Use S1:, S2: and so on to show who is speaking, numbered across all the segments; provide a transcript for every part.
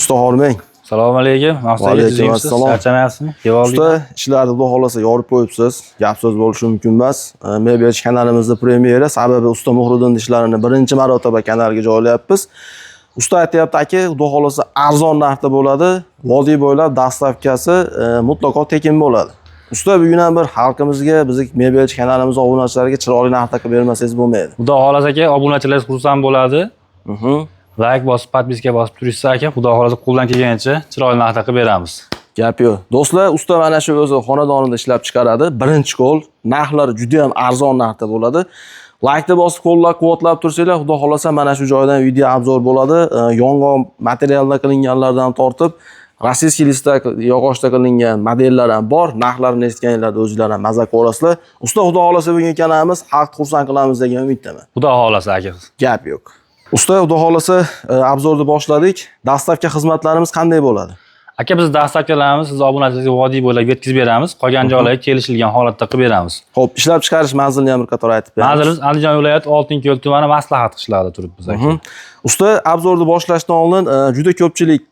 S1: Usta, hormang.
S2: Assalomu alaykum.
S1: Va alaykum assalom.
S2: Charchamayapsizmi? Yeb.
S1: Usta, ishlarni xudo xohlasa yorib qo'yibsiz. Gap so'z bo'lishi mumkin emas. Mebelchi kanalimizda premyera, sababi usta Muhriddin ishlarini birinchi marotaba kanalga joylayapmiz. Usta aytyapti, aka, xudo xohlasa arzon narxda bo'ladi. Vodiy bo'ylab доставка si mutlaqo tekin bo'ladi. Usta, bugun ham bir xalqimizga, bizni mebelchi kanalimiz obunachilariga chiroyli narxda qilib bermasangiz bo'lmaydi.
S2: Xudo xohlasa, aka, obunachilar xursand bo'ladi. Layk bosib, подписка bosib turishsa, aka, xudo xohlasa qo'ldan kelgancha chiroyli narxda qilib beramiz.
S1: Gap yo'q. Do'stlar, usta mana shu o'zi xonadonida ishlab chiqaradi. Birinchi qo'l, narxlari juda ham arzon narxda bo'ladi. Laykni bosib qo'llab-quvvatlab tursanglar, xudo xohlasa mana shu joydan video обзор bo'ladi. Yong'oq materialda qilinganlardan tortib, российский листва yog'ochda qilingan modellar ham bor. Narxlarini eshitganinglarda o'zinglar ham maza ko'rasizlar. Usta, xudo xohlasa bugun kanalimiz xalqni xursand qilamiz degan umiddaman.
S2: Xudo xohlasa, aka.
S1: Gap yo'q. Usta, xudo xohlasa обзор ni boshladik. Доставка xizmatlarimiz qanday bo'ladi?
S2: Aka, biz доставка larimiz siz obunachilarga vodiy bo'ylab yetkazib beramiz. Qolgan joylarga kelishilgan holatda qilib beramiz.
S1: Xo'p, ishlab chiqarish manzilini ham bir qator aytib beramiz.
S2: Manzilimiz Andijon viloyati Oltinko'l tumani, Maslahat qishlog'ida turibmiz, aka.
S1: Usta, обзор ni boshlashdan oldin juda ko'pchilik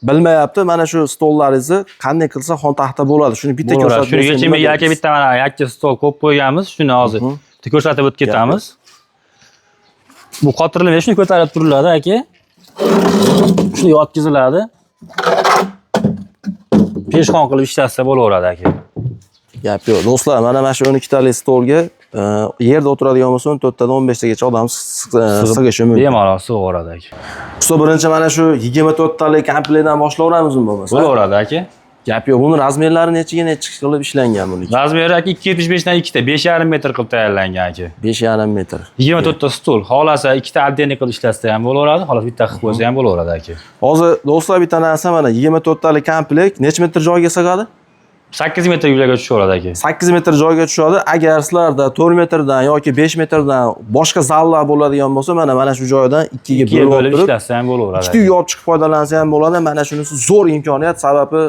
S1: bilmayapti. Mana shu stollaringizni qanday qilsa xontaxta bo'ladi? Shuni bitta
S2: Bo'laveradi.
S1: ko'rsatib
S2: Shuni
S1: bersangiz
S2: yechimiga
S1: nima
S2: aka
S1: deysiz?
S2: Bitta mana yakka stol qo'yib qo'yganmiz. Shuni hozir bitta ko'rsatib o'tib ketamiz. Bu qotirilmaydi, shuni ko'tarib turiladi, aka. Shuni yotqiziladi. Peshxon qilib ishlatsa bo'laveradi, aka.
S1: Gap yo'q. Do'stlar, mana shu 12 talik stolga yerda o'tiradigan bo'lsa, 14 tadan 15 tagacha odam sig'ishi mumkin.
S2: Bemalol sig'averadi, aka.
S1: Usta, birinchi mana shu 24 talik komplektdan boshlayveramizmi bo'lmasa?
S2: Bo'laveradi, aka.
S1: Gap yo'q. Buni размер lari nechiga nechi qilib ishlangan buniki?
S2: Размер i, aka, 2.75 dan ikkita 5,5 metr qilib tayyorlangan, aka.
S1: 5,5 metr.
S2: 24 ta stul. Xohlasa ikkita отдельный qilib ishlatsa ham bo'laveradi, xohlasa bitta qilib qo'ysa ham bo'laveradi, aka.
S1: Hozir, do'stlar, bitta narsa, mana 24 talik komplekt necha metr joyga sig'adi?
S2: 8 metr yo'lga tushaveradi, aka.
S1: 8 metr joyga tushadi. Agar sizlarda 4 metrdan yoki 5 metrdan boshqa zallar bo'ladigan bo'lsa, mana shu joydan ikkiga
S2: Ikkiga
S1: bo'lib
S2: bo'lib
S1: turib,
S2: ishlatsa ham bo'laveradi.
S1: ikkita uyga olib chiqib foydalansa ham bo'ladi. Mana shunisi zo'r imkoniyat, sababi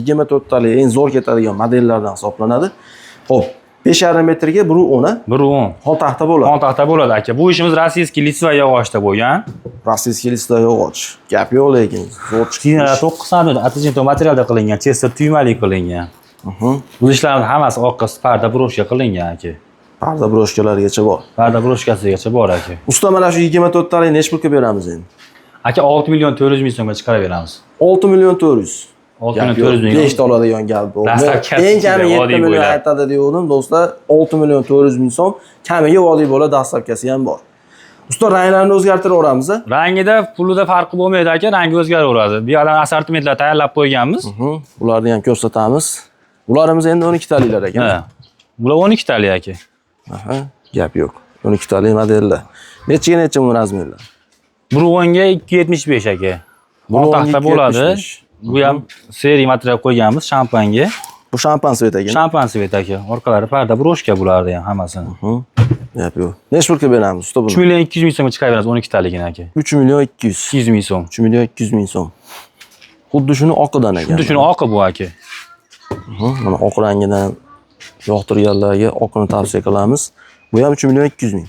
S1: 24 talik eng zo'r ketadigan modellardan hisoblanadi. Xo'p, 5,5 metrga 1,10
S2: 1,10.
S1: Xontaxta bo'ladi.
S2: Xontaxta bo'ladi, aka. Bu ishimiz российский листва yog'ochda bo'lgan.
S1: Российский листва yog'och. Gap yo'q, lekin zo'r chiqdi.
S2: Signallar 9 santimetr отложительный materialda qilingan, chester tuymali qilingan. Bu ishlarning hammasi oqqa parda брошка qilingan, aka.
S1: Parda брошка largacha bor.
S2: Parda брошка sigacha bor, aka.
S1: Usta, mana shu 24 talik nechi pulga beramiz endi?
S2: Aka, 6 million 400 ming so'mga chiqarib beramiz.
S1: 6 million 400.
S2: 6 million 400 ming.
S1: 5 ta oladigan gap bu.
S2: Доставка si
S1: Eng kami
S2: ichida
S1: 7
S2: vodiy
S1: million
S2: bo'ylab.
S1: aytadi degandim, do'stlar. 6 million 400 ming so'm kamiga vodiy bo'ladi, доставка si ham bor. Usta, ranglarini o'zgartiraveramiz a?
S2: Rangida, pulida farqi bo'lmaydi, aka, rangi o'zgaraveradi. Bu yoqdan assortimentlar tayyorlab qo'yganmiz.
S1: Ularni ham ko'rsatamiz. Ularimiz endi 12 taliklar ekan.
S2: Ha. Bular 12 talik, aka.
S1: Aha, gap yo'q. 12 talik modellar. Nechiga necha bu размер lar?
S2: 1,10 ga 2.75, aka.
S1: 1,10 ga
S2: Taxta bo'ladi.
S1: 2.75.
S2: Bu ham серый material qo'yganmiz shampanga.
S1: Bu shampan цвет ekan.
S2: Shampan цвет, aka. Orqalari parda брошка bularni ham hammasini.
S1: Gap yo'q. Nechi pulga beramiz, usta,
S2: 3
S1: buni?
S2: million 200 ming so'mga chiqarib beramiz 12 taligini, aka.
S1: 3 million 200.
S2: 200 ming so'm.
S1: 3 million 200 ming so'm. Xuddi shuni oqidan ekan.
S2: Xuddi shuni oqi bu, aka.
S1: Mana oq rangidan yoqtirganlarga oqini tavsiya qilamiz. Bu ham 3 million 200 ming.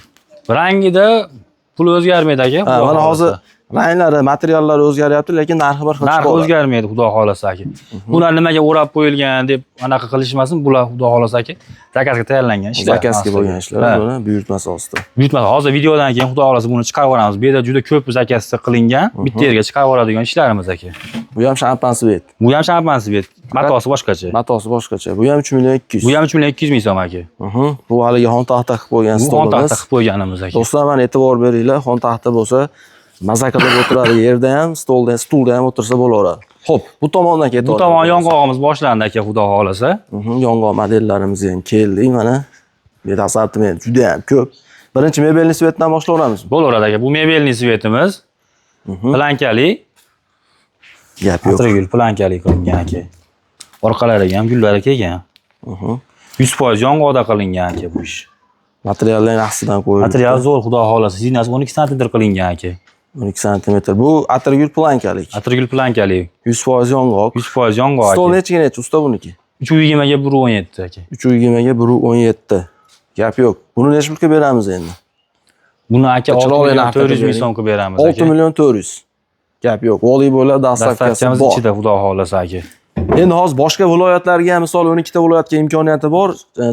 S2: Rangida pul o'zgarmaydi, aka.
S1: Ha,
S2: Xudo
S1: mana hozir
S2: xohlasa.
S1: Ranglari, materiallari o'zgaryapti, lekin narxi bir xil
S2: Narxi
S1: chiqaveradi.
S2: O'zgarmaydi, xudo xohlasa, aka. Bular nimaga o'rab qo'yilgan deb anaqa qilishmasin, bular, xudo xohlasa, aka, заказ ga tayyorlangan ishlar.
S1: Заказ ga bo'lgan ishlar,
S2: Ha.
S1: buni buyurtma asosida.
S2: Buyurtma. Hozir videodan keyin, xudo xohlasa, buni chiqarib yuboramiz. Bu yerda juda ko'p заказ da qilingan, bitta yerga chiqarib yuboradigan ishlarimiz, aka.
S1: Bu ham shampan цвет.
S2: Bu ham shampan цвет, matosi boshqacha.
S1: Matosi boshqacha. Bu ham 3 million 200.
S2: Bu ham 3 million 200 ming so'm, aka.
S1: Bu haligi xontaxta qilib qo'ygan
S2: Bu
S1: stolimiz.
S2: xontaxta qilib qo'yganimiz, aka.
S1: Do'stlar, mana e'tibor beringlar, xontaxta bo'lsa, maza qilib o'tiradi yerda ham, stolda, stulda ham o'tirsa bo'laveradi. Xo'p, bu tomondan ketyapti.
S2: Bu tomon yong'og'imiz boshlandi, aka, xudo xohlasa.
S1: Yong'oq modellarimiz ham keldik mana. Bu yerda assortiment juda ham ko'p. Birinchi мебельный цвет dan boshlayveramiz.
S2: Bo'laveradi, aka. Bu мебельный цвет imiz. Plankali,
S1: Gap yo'q.
S2: atirgul plankali qilingan, aka. Orqalariga ham gullari kelgan. 100% yong'oqda qilingan, aka, bu ish.
S1: Materiallar yaxshisidan qo'yildi.
S2: Material zo'r, xudo xohlasa. Zinasi 12 santimetr qilingan, aka.
S1: 12 santimetr. Bu atirgul plankalik.
S2: Atirgul plankali.
S1: 100% yong'oq.
S2: 100% yong'oq,
S1: Stol
S2: aka.
S1: nechiga nechi, usta, buniki?
S2: 320 ga 1,17, aka.
S1: 320 ga 1,17. Gap yo'q. Buni nechi pulga beramiz endi?
S2: Buni, aka, 6
S1: Chiroyli
S2: million
S1: narxda
S2: 400 ming
S1: bering.
S2: so'm qilib beramiz,
S1: 6
S2: aka.
S1: million 400. Gap yo'q. Vodiy bo'ylab доставка si
S2: Доставка miz
S1: bor.
S2: ichida, xudo xohlasa aka.
S1: Endi hozir boshqa viloyatlarga ham, misol, 12 ta viloyatga imkoniyati bor.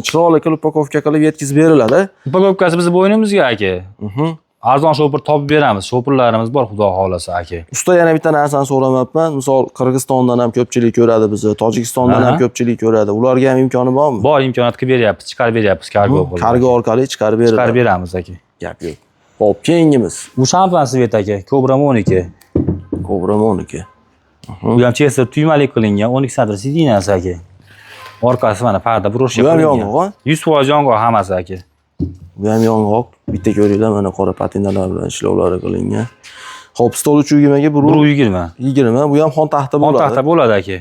S1: Chiroyli qilib упаковка qilib yetkazib beriladi.
S2: Упаковка si bizni bo'ynimizga aka. Arzon shopir topib beramiz. Shopirlarimiz bor, xudo xohlasa aka.
S1: Usta, yana bitta narsani so'ramabman. Misol, Qirg'izistondan ham ko'pchilik ko'radi bizni, Tojikistondan ham ko'pchilik ko'radi. Ularga ham imkoni bormi?
S2: Bor, imkoniyat qilib beryapmiz, chiqarib beryapmiz kargo qilib.
S1: Kargo orqali chiqarib beriladi.
S2: Chiqarib beramiz aka.
S1: Gap yo'q. Xo'p, keyingimiz.
S2: Bu shampan цвет aka, Cobra 12.
S1: Cobra 12.
S2: Bu ham chester tuymalik qilingan, 12 santr сиденья si aka. Orqasi mana parda брошка
S1: Bu ham
S2: qilingan.
S1: yong'oq,
S2: 100% yong'oq hammasi aka.
S1: Bu ham yong'oq. Bitta ko'ringlar, mana qora patinalar bilan ishlovlari qilingan. Xo'p, stol 320 ga
S2: 1.20.
S1: 20. Bu ham xon taxta
S2: Xon
S1: bo'ladi.
S2: taxta bo'ladi aka.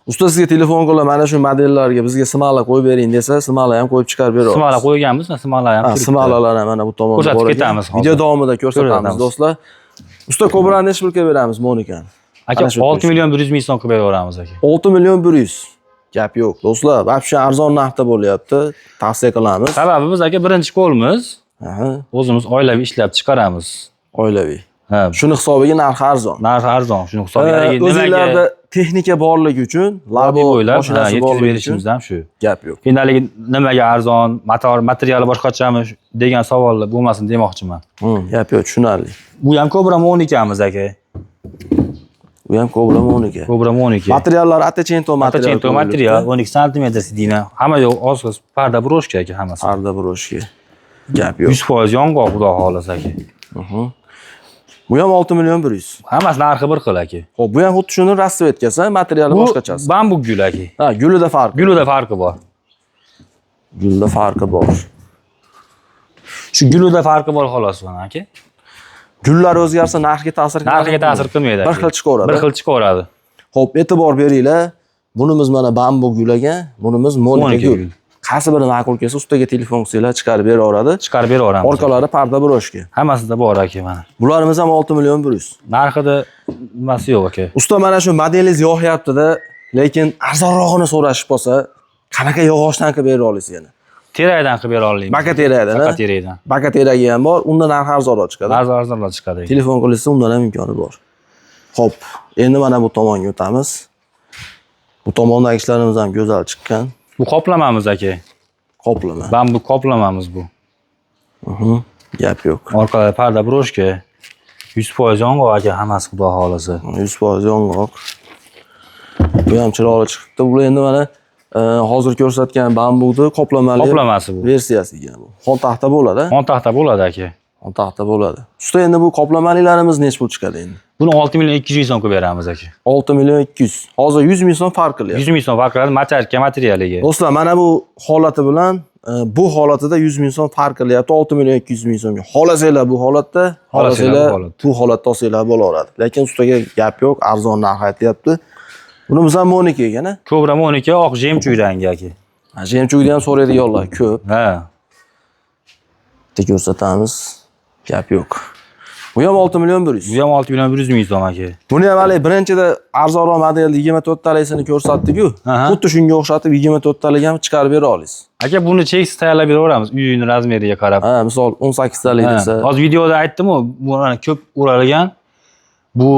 S1: Usta, sizga telefon qilib, mana shu modellarga bizga смола qo'yib bering desa, смола ham qo'yib chiqarib beramiz.
S2: Смола qo'yganmiz, смола ham
S1: Ha,
S2: turibdi.
S1: смола lar ham mana bu tomonda
S2: Ko'rsatib
S1: bor ekan.
S2: ketamiz hozir.
S1: Video davomida ko'rsatamiz,
S2: Ko'rsatamiz.
S1: do'stlar. Usta, Kobrani nechi pulga beramiz Monikani?
S2: Aka,
S1: Ana shu
S2: 6 million 100 ming so'm qilib beraveramiz aka.
S1: 6 million 100. Gap yo'q. Do'stlar, вообще arzon narxda bo'lyapti. Tavsiya qilamiz.
S2: Sababi biz aka birinchi qo'lmiz. O'zimiz oilaviy ishlab chiqaramiz.
S1: Oilaviy.
S2: Ha,
S1: Shuni hisobiga narxi arzon.
S2: Narxi arzon, shuni hisobiga haligi nimaga
S1: O'zinglarda texnika borligi uchun,
S2: Labo
S1: labo
S2: bo'ylab ha,
S1: mashinasi
S2: yetkazib
S1: borligi uchun
S2: berishimiz ham shu.
S1: gap yo'q.
S2: Endi haligi nimaga arzon, mator, materiali boshqachami degan savollar bo'lmasin demoqchiman.
S1: Gap yo'q, tushunarli.
S2: Bu ham Cobra 12miz aka.
S1: Bu ham Cobra 12.
S2: Cobra 12.
S1: Materiallar Atacento material.
S2: Atacento material, 12 santimetr сиденья. Hamma yo'q, oz parda брошка aka hammasi.
S1: Parda брошка. Gap yo'q.
S2: 100% yong'oq, xudo xohlasa aka.
S1: Bu ham 6 million 100.
S2: Hammasi narxi bir xil aka.
S1: Xo'p, bu ham xuddi shuni расцветка si, materiali
S2: Bu
S1: boshqachasi.
S2: Bambuk gul aka.
S1: Ha, gulida farq.
S2: Gulida farqi bor.
S1: Gulda farqi bor.
S2: Shu gulida farqi bor xolos mana aka.
S1: Gullar o'zgarsa narxga ta'sir qiladimi?
S2: Narxiga ta'sir qilmaydi.
S1: Bir xil chiqaveradi.
S2: Bir xil chiqaveradi.
S1: Xo'p, e'tibor beringlar. Bunimiz mana bambuk gul ekan, bunimiz Monika
S2: Monika
S1: gul.
S2: Gul.
S1: Qaysi biri ma'qul kelsa, ustaga telefon qilsanglar chiqarib beraveradi.
S2: Chiqarib beraveramiz.
S1: Orqalari parda брошка.
S2: Hammasida bor aka mana.
S1: Bularimiz ham 6 million 100.
S2: Narxida nimasi yo'q aka.
S1: Usta, mana shu modelingiz yoqyapti-da, lekin arzonrog'ini so'rashib qolsa, qanaqa yog'ochdan qilib bera olasiz yana?
S2: Terakdan qilib bera olmaymiz.
S1: Baka terakdan,
S2: Baka
S1: ha?
S2: terakdan.
S1: Baka teragi ham bor, unda narxi arzonroq chiqadi.
S2: Narxi arzonroq chiqadi.
S1: Telefon qilsa undan ham imkoni bor. Xo'p, endi mana bu tomonga o'tamiz. Bu tomondagi ishlarimiz ham go'zal chiqqan.
S2: Bu qoplamamiz aka.
S1: Qoplama.
S2: Bambuk qoplamamiz bu.
S1: Gap yo'q.
S2: Orqada parda брошка. 100% yong'oq aka hammasi, xudo xohlasa.
S1: 100% yong'oq. Bu ham chiroyli chiqibdi. Bu endi mana hozir ko'rsatgan bambukni qoplamali
S2: Qoplamasi bu.
S1: versiyasi ekan bu. Xon taxta bo'ladi.
S2: Xon taxta bo'ladi aka.
S1: Xon taxta bo'ladi. Usta, endi bu qoplamalilarimiz nechi pul chiqadi endi?
S2: Buni 6 million 200 ming so'm qilib beramiz aka.
S1: 6 million 200. Hozir 100 ming so'm farq qilyapti.
S2: 100 ming so'm farq qiladi materialga, materialiga.
S1: Do'stlar, mana bu holati bilan bu holatida 100 ming so'm farq qilyapti 6 million 200 ming so'mga. Xohlasanglar bu holatda,
S2: Xohlasanglar
S1: xohlasanglar
S2: bu holatda.
S1: bu holatda olsanglar bo'laveradi. Lekin ustaga gap yo'q, arzon narx aytyapti. Bunimiz ham 12 ekan, a?
S2: Cobra 12 oq жемчуг rangi aka.
S1: Ha, жемчуг ni ham so'raydiganlar ko'p.
S2: Ha.
S1: Bitta ko'rsatamiz. Gap yo'q. Bu ham 6 million 100.
S2: Bu ham 6 million 100 ming so'm aka.
S1: Buni ham hali birinchida arzonroq modelni 24 talisini ko'rsatdik-ku. Xuddi shunga o'xshatib 24 talik ham chiqarib bera olasiz.
S2: Aka, buni cheksiz tayyorlab beraveramiz uyini размер iga qarab.
S1: Ha, misol 18 talik
S2: Ha,
S1: desa,
S2: hozir videoda aytdim-ku, bu mana ko'p o'ralgan. Bu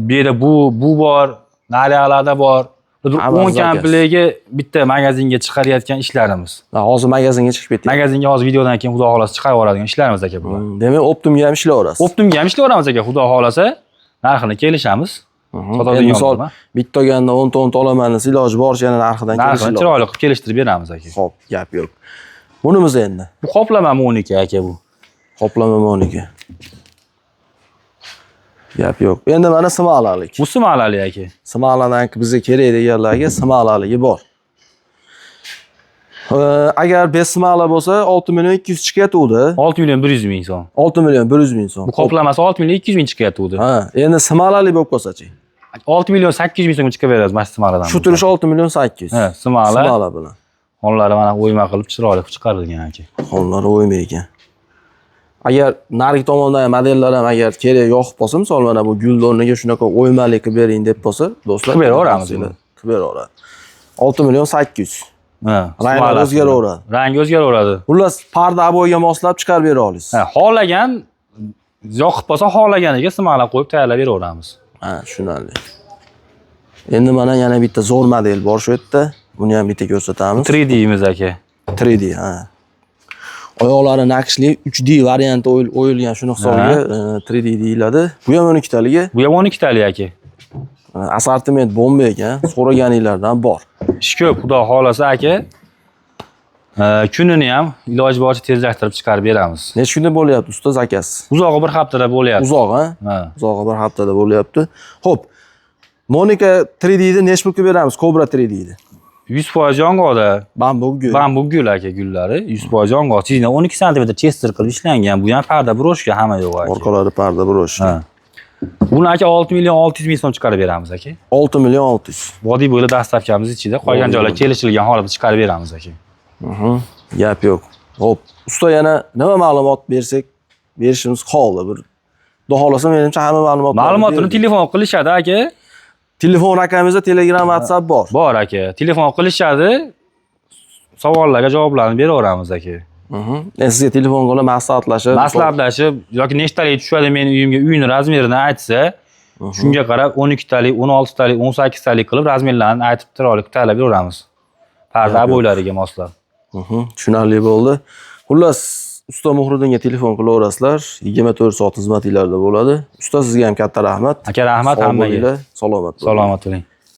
S2: yerda bu bor, nariyoqlarda bor. Bir
S1: Hammasi
S2: 10
S1: заказ.
S2: komplekti bitta magazinga chiqarayotgan ishlarimiz.
S1: Ha, hozir magazinga chiqib ketdik.
S2: Magazinga hozir videodan keyin xudo xohlasa chiqarib yuboradigan ishlarimiz aka bular.
S1: Demak, оптом ga ham ishlayverasiz.
S2: Оптом ga ham ishlayveramiz aka, xudo xohlasa narxini kelishamiz.
S1: Endi
S2: Sotadigan
S1: misol
S2: nima?
S1: bitta olganda 10 ta 10 ta olaman desa, iloji boricha yana narxidan
S2: Narxini
S1: kelishiladi.
S2: chiroyli qilib kelishtirib beramiz aka.
S1: Xo'p, gap yo'q. Bunimiz endi
S2: Bu qoplama 12 aka bu.
S1: Qoplama 12. Gap yo'q. Endi mana смола lik.
S2: Bu смола li aka.
S1: Смола dan bizga kerak deganlarga смола ligi bor. Agar без смола bo'lsa 6 million 200 chiqyapti.
S2: 6 million 100 ming so'm.
S1: 6 million 100 ming so'm.
S2: Bu qoplamasi 6 million 200 ming chiqyapti.
S1: Ha, endi смола li bo'lib qolsa-chi?
S2: 6 million 800 ming so'mga chiqaveramiz mana shu смола dan.
S1: Shu turishi 6 million 800.
S2: Ha, смола.
S1: Смола bilan.
S2: Xonlari mana o'yma qilib chiroyli qilib chiqarilgan aka.
S1: Xonlari o'yma ekan. Agar narigi tomondan modellar ham agar kerak yoqib qolsa, misol mana bu gulni o'rniga shunaqa o'ymali qilib bering deb qolsa, do'stlar,
S2: Qilib beraveramiz buni.
S1: Qilib beraveradi. 6 million 800.
S2: Ha,
S1: Ranglar
S2: смола si.
S1: o'zgaraveradi.
S2: Rangi o'zgaraveradi.
S1: Xullas, parda обой ga moslab chiqarib bera olasiz.
S2: Ha, xohlagan Yoqib qolsa xohlaganiga simalab qo'yib tayyorlab beraveramiz.
S1: Ha, tushunarli. Endi mana yana bitta zo'r model bor shu yerda. Buni ham bitta ko'rsatamiz.
S2: 3D'miz aka.
S1: 3D, ha. Oyoqlari naqshli 3D varianti o'yilgan, shuni hisobiga 3D deyiladi. Bu ham 12 taligi.
S2: Bu ham 12 tali aka.
S1: Assortiment bomba ekan. So'raganinglardan bor.
S2: Ish ko'p, xudo xohlasa aka. Kunini ham iloji boricha tezlashtirib chiqarib beramiz.
S1: Necha kunda bo'lyapti, usta, заказ?
S2: Uzog'i bir haftada bo'lyapti.
S1: Uzoq, ha?
S2: Ha.
S1: Uzog'i bir haftada bo'lyapti. Xo'p. Monika 3D ni necha pulga beramiz? Cobra 3D ni.
S2: 100% yong'oqda.
S1: Bambuk gul.
S2: Bambuk gul aka gullari 100% yong'oq. Chizgan 12 sm chester qilib ishlangan. Bu ham parda брошка, hamma yo'q aka.
S1: Orqalari parda брошка.
S2: Ha. Buni aka 6 million 600 ming so'm chiqarib beramiz aka.
S1: 6 million 600.
S2: Vodiy bo'ylab доставка miz ichida, qolgan joylar kelishilgan holatda chiqarib beramiz aka.
S1: Gap yo'q. Xo'p, usta, yana nima ma'lumot bersak, berishimiz qoldi. Bir xudo xohlasa, menimcha, hamma ma'lumotlarni
S2: Ma'lumotini
S1: berdik.
S2: Telefon qilishadi aka.
S1: Telefon raqamimizda Telegram, WhatsApp bor.
S2: Bor aka. Telefon qilishadi. Savollarga javoblarni beraveramiz aka.
S1: Endi sizga telefon qilib maslahatlashib,
S2: Maslahatlashib yoki nechtalik tushadi meni uyimga, uyini размер ini aytsa, shunga qarab 12 talik, 16 talik, 18 talik qilib размер larini aytib chiroyli qilib tayyorlab beraveramiz. Parda bo'ylariga moslab.
S1: Tushunarli bo'ldi. Xullas, usta Muhriddinga telefon qilaverasizlar. 24 soat xizmatinglarda bo'ladi. Usta, sizga ham katta rahmat.
S2: Aka, rahmat
S1: Sog'
S2: hammaga.
S1: bo'linglar, salomat bo'ling.
S2: Salomat bo'ling.